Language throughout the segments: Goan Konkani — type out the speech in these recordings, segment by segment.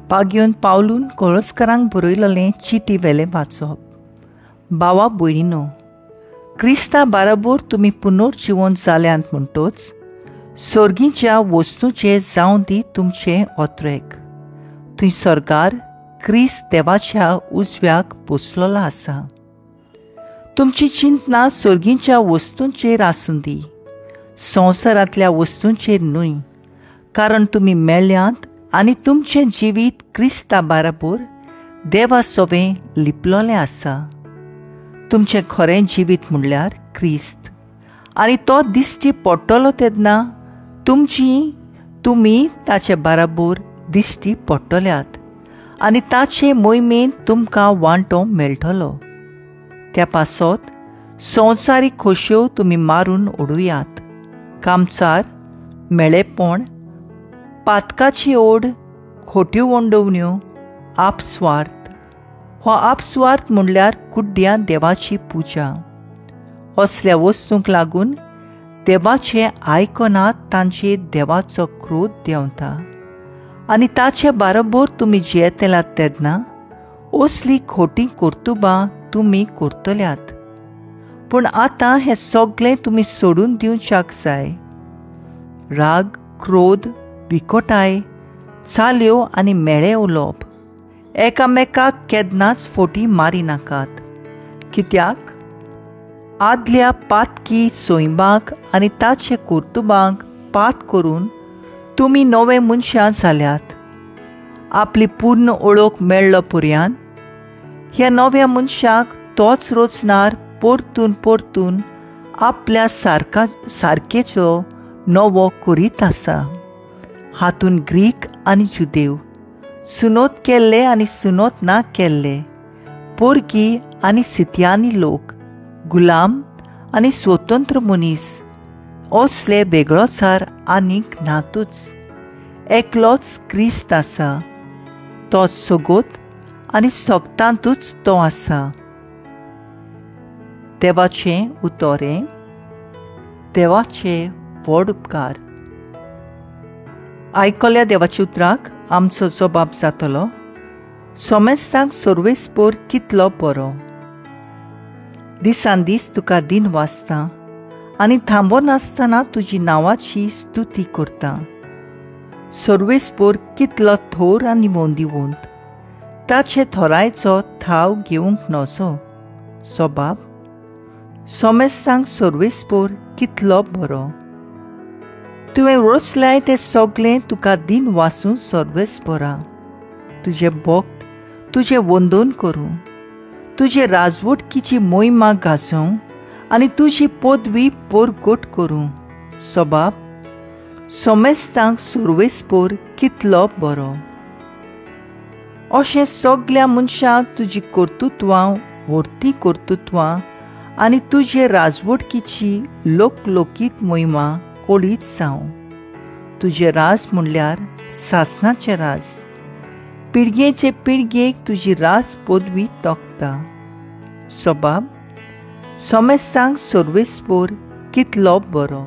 पागयोन पावलून कोळसकारांक बरयलेलें चिटी वेलें वाचप. भावा भयणीनो, क्रिस्ता बाराबोर तुमी पुनर्जिवन जाल्यांत म्हणटोच सोर्गीच्या वस्तूचें जावं दी तुमचें ओत्रेक. थंय सरकार क्रिस्त देवाच्या उजव्याक बसलेलो आसा. तुमची चिंतना सोर्गीच्या वस्तूंचेर आसूं दी, संवसारांतल्या वस्तूंचेर न्हय, कारण तुमी मेल्यांत आनी तुमचें जिवीत क्रिस्ता बाराबोर देवा सोवें लिपलेलें आसा. तुमचें खरें जिवीत म्हणल्यार क्रिस्त, आनी तो दिश्टी पडटलो तेन्ना तुमी ताचे बाराबोर दिश्टी पडटल्यात आनी ताचे मोहिमेंत तुमकां वांटो मेळटलो. त्या पासत संवसारीक खोश्यो तुमी मारून उडोयात. कामचार, मेळेपण, पातकाची ओड, खोट्यो वंडोवण्यो, आपस्वार्थ. हो आपस्वार्थ म्हणल्यार कुड्ड्या देवाची पुजा. असल्या वस्तूंक लागून देवाचें आयकनात तांचेर देवाचो क्रोध देंवता आनी ताचे बाराबोर तुमी जियेतल्यात तेन्ना असली खोटी कर्तुबां तुमी करतल्यात. पूण आतां हें सगळें तुमी सोडून दिवच्याक जाय. राग, क्रोध, विकोटाय, चाल्यो आनी मेळे उलोवप. एकामेकाक केन्नाच फोटी मारिनाकात, कित्याक आदल्या पातकी सोयबांक आनी ताचे कर्तुबांक पात करून तुमी नवे मनशां जाल्यात. आपली पूर्ण ओळख मेळ्ळो पर्यान ह्या नव्या मनशाक तोच रचणार परतून परतून आपल्या सारकेचो नवो करीत आसा. हातून ग्रीक आनी जुदेव, सुनोत केल्ले आनी सुनोत ना केल्ले, पोरकी आनी सितियानी लोक, गुलाम आनी स्वतंत्र मनीस असले वेगळोचार आनीक नातूच. एकलोच क्रिस्त आसा, तोच सोगोत आनी सोगतांतूच तो आसा. देवाचें उतोरें, देवाचे व्हड उपकार. आयकल्या देवाच्या उतराक आमचो जबाब जातलो. सोमेस्तांक सर्वेस्पोर कितलो बरो. दिसान दीस तुका दिन वाचता आनी थांबो नासतना तुजी नांवाची स्तुती करता. सर्वेस्पोर कितलो थोर आनी वंदिवंत, ताचे थोरायचो थाव घेवंक नजो. सोबाब, सोमेस्तांक सर्वेस्पोर कितलो बरो. तुवें रचल्याय तें सगळें तुका दिन वाचूं सर्वेस्पोरा. तुजें भक्त तुजें वंदन करूं, तुजे राजवटकीची मोहिमा गाजोवं आनी तुजी पदवी परगट करूं. सोबाब, सोमेस्तांक सर्वेस्पोर कितलो बरो. अशें सगळ्या मनशांक तुजी कर्तृत्वां, व्हडती कर्तृत्वां आनी तुजे राजवटकीची लोकलोकीत मोहिमा कळीत जावं. तुजें राज म्हणल्यार सासणाचें राज, पिळगेचे पिळगेक तुजी राज पदवी तोखता. सोबाब, सोमेस्तांक सर्वेस्पोर कितलो बरो.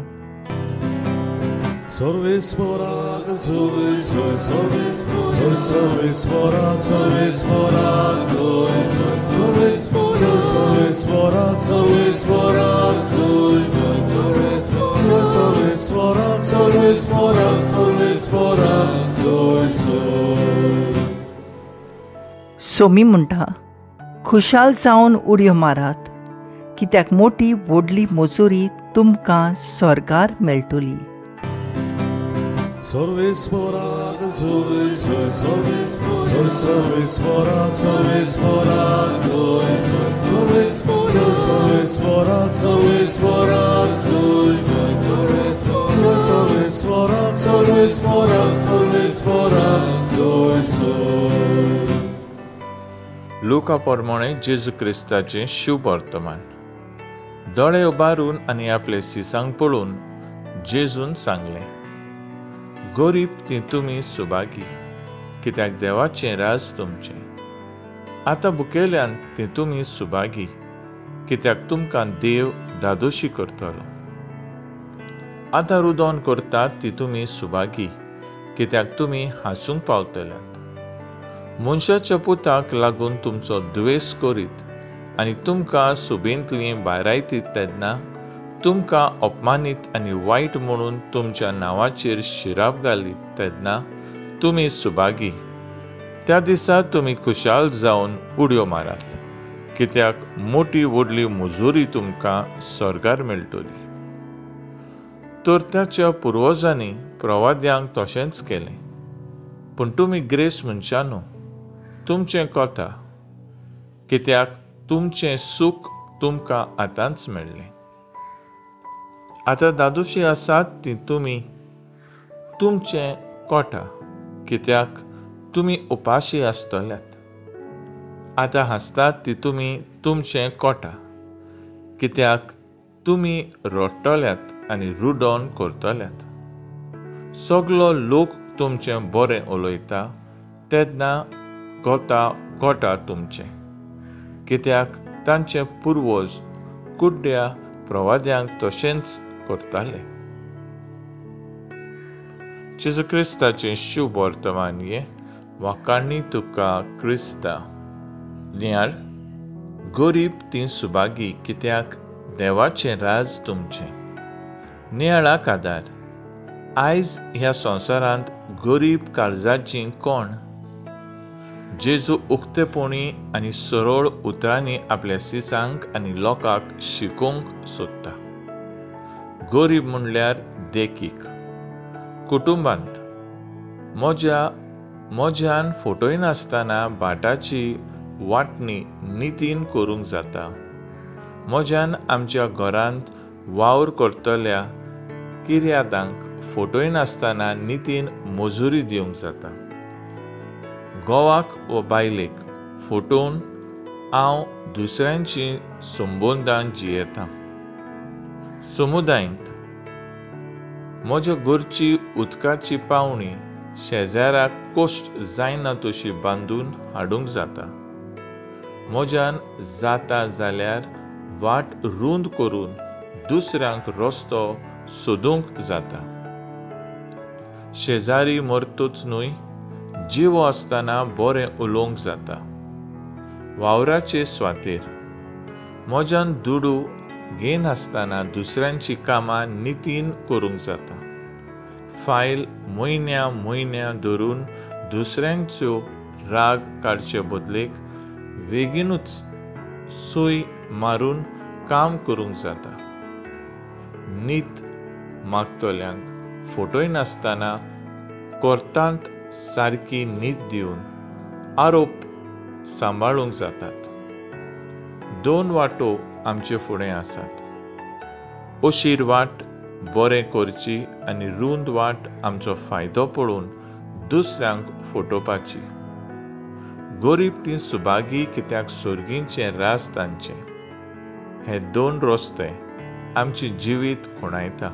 सर्वेस्पोराक जोय जोय, सर्वेस्पोराक सर्वेस्पोराक जोय जोय, सर्वेस्पोराक सर्वेस्पोराक जोय जोय, सर्वेस्पोराक सर्वेस्पोराक सर्वेस्पोराक जोय जोय. सोमी म्हणटा, खुशाल जावन उडयो मारात, कित्याक मोटी व्हडली मजुरी तुमकां स्वर्गार मेळटली. सर्वेस्पोराक जोय जोय, सर्वेस्पोराक सर्वेस्पोराक जोय जोय, सर्वेस्पोराक सर्वेस्पोराक जोय जोय, सर्वेस्पोराक सर्वेस्पोराक सर्वेस्पोराक जोय जोय. लुका प्रमाणे जेजू क्रिस्ताचें शुभ वर्तमान. दोळे उबारून आनी आपले सिसांक पळोवन जेजून सांगलें, गरीब ती तुमी सुभागी, कित्याक देवाचें राज तुमचें. आतां भुकेल्यान ती तुमी सुभागी, कित्याक तुमकां देव दादोशी करतलो. आतां रुदोन करतात ती तुमी सुभागी, कित्याक तुमी हांसूंक पावतल्यात. मनशाच्या पुताक लागून तुमचो द्वेस करीत आनी तुमकां सुबेंतलीं भायरायतीत तेन्ना तुमकां अपमानीत आनी वायट म्हणून तुमच्या नांवाचेर शिराप घालीत तेन्ना तुमी सुभागी. त्या दिसा तुमी खुशाल जावन उडयो मारात, कित्याक मोटी व्हडली मुजुरी तुमकां स्वर्गार मेळटली. तर ताच्या पुर्वजांनी प्रवाद्यांक तशेंच केलें. पूण तुमी ग्रेस मनशांनो, तुमचें कथा, कित्याक तुमचें सूख तुमकां आतांच मेळ्ळें. आतां दादोशी आसात ती तुमी, तुमचें कोटा, कित्याक तुमी उपाशी आसतल्यात. आतां हांसतात ती तुमी, तुमचें कोटा, कित्याक तुमी रडटल्यात आनी रुडोन करतल्यात. सगलो लोक तुमचें बरें उलयता तेन्ना कोता कोटा तुमचें, कित्याक तांचे पुर्वज कुड्ड्या प्रवाद्यांक तशेंच करताले. जेजू क्रिस्ताचें शुभ वर्तमान हें. वाखाणी तुका क्रिस्ता. नियाळ, गरीब ती सुभागी, कित्याक देवाचें राज तुमचें. नियाळाक आदार. आयज ह्या संवसारांत गरीब काळजाचीं कोण? जेजू उक्तेपणी आनी सरळ उतरांनी आपल्या सिसांक आनी लोकांक शिकोवंक सोदता. गरीब म्हणल्यार देखीक कुटुंबांत म्हज्यान फटयनासतना भाटाची वांटणी नितीन करूंक जाता. म्हज्यान आमच्या घरांत वावर करतल्या किर्यादांक फटयनासतना नितीन मजुरी दिवंक जाता. घोवाक वा बायलेक फटोवन हांव दुसऱ्यांची संबंदां जियेतां. समुदायांत म्हज्या घरची उदकाची पावणी शेजाराक कश्ट जायना तशी बांदून हाडूंक जाता. म्हज्यान जाता जाल्यार वाट रूंद करून दुसऱ्यांक रस्तो सोदूंक जाता. शेजारी मरतूच न्हय, जिवो आसतना बरें उलोवंक जाता. वावराचे स्वातेर म्हज्यान दुडू घेनासतना दुसऱ्यांची कामां नितीन करूंक जाता. फायल म्हयन्या म्हयन्या धरून दुसऱ्यांच्यो राग काडचे बदलेक बेगीनूच सूय मारून काम करूंक जाता. नीत मागतल्यांक फटयनासतना कोर्टांत सारकी नीत दिवन आरोप सांबाळूंक जातात. दोन वाटो आमचे फुडें आसात. अशीर वाट बरें करची आनी रूंद वाट आमचो फायदो पळोवन दुसऱ्यांक फटोवपाची. गरीब ती सुभागी, कित्याक सर्गीचें राज तांचें. हे दोन रस्ते आमचें जिवीत खुणायता.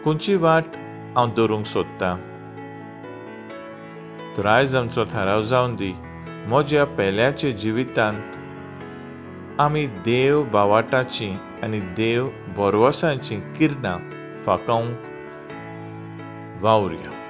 खंयची वाट हांव धरूंक सोदतां? तर आयज आमचो थाराव जावन दी, म्हज्या पेल्याच्या जिवितांत आमी देव बावाटाची आनी देव भरवसाचीं किरणां फांकोवंक वावुरया.